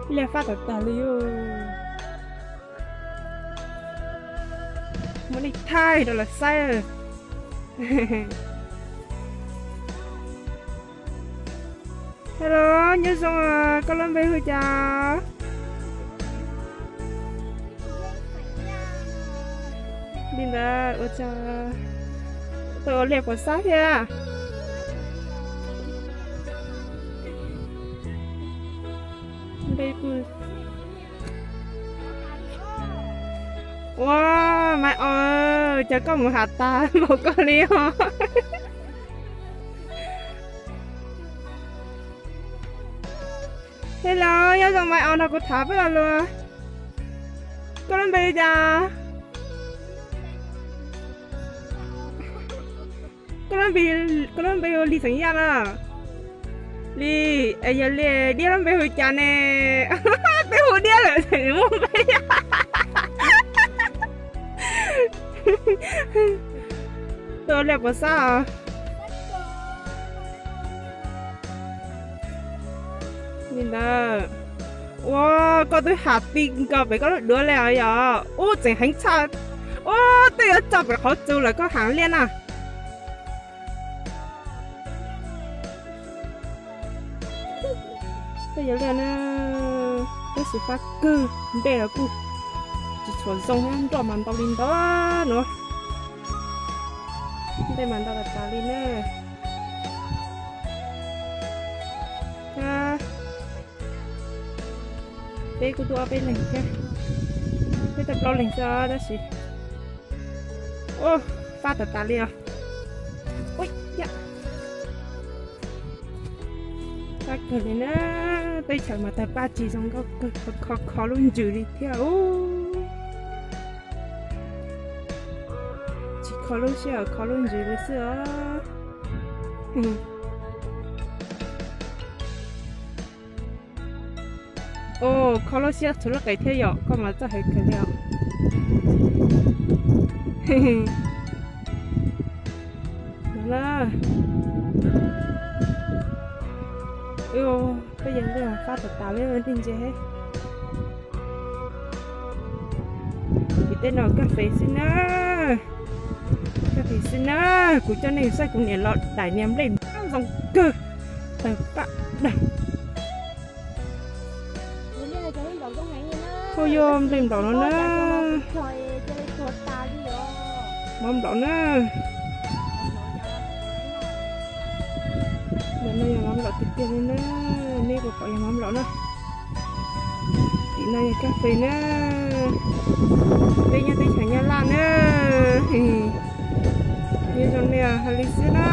Liaj fab tas tas li. Muab nej thaij rau lawv saib. Hello, nyob zoo, koj lub npe hu cas? Li ntawd ua cas tuaj ua liaj puas sab thiab? Npe hu ua Maiv Os, cas koj mus has tas npaum koj li os? Hello, nyob zoo Maiv Os, nrog kuv tham peb lo lus. Koj lub npe li cas? Koj lub npe hu Lis xeem Yaj na. Lis, es yog Lis, Diab lub npe hu cas ne? Twb hu Diab lawm es muaj npe. Tuaj ua liaj puas sab os? Li ntawd, ua, koj twb has ti nkaus pem koj lub duav li os yom? Ub, tseem heev tshaj. Ub, twb yuav tso pem qhov txus lawm koj has liaj na. Twb yog liaj na, tab sis fab kawg, nplej los kuj tsis tshua zoo thiab, nroj mas ntau li ntau no. Nplej mas ntau tas tas li na. Peb kuj tuaj ob peb leeg thiab, peb tuaj plaub leeg xwb tab sis, ua, fab tas tas li os. Ua, fab kawg li na, teb chaws mas tawg paj tsis zoo nkauj kawg, kho kho lub ntsws li thiab. Tsis kho lub siab, kho lub ntsws li xwb os. Ua, kho lub siab txhua lub qe thiab yom, koj mas txawj heev kawg li os. No na, peb yog li fab tas tas li nej ntsia. Tim tej no kaj fes xwb na, kaj fes xwb na. Kuv coj nej saib kuv niam los daim niag nplej zoo kawg, tawg paj dag. Ua, yog nplej nplaum no na. Mov nplaum na. Ntawm no yog mov nplaum tiag tiag li na, nej puas pom yog mov nplaum na. Tim no yog kaj fes na. Peb nyob teb chaws Nyab Laj na. Nyob zoo nej hais li xwb na.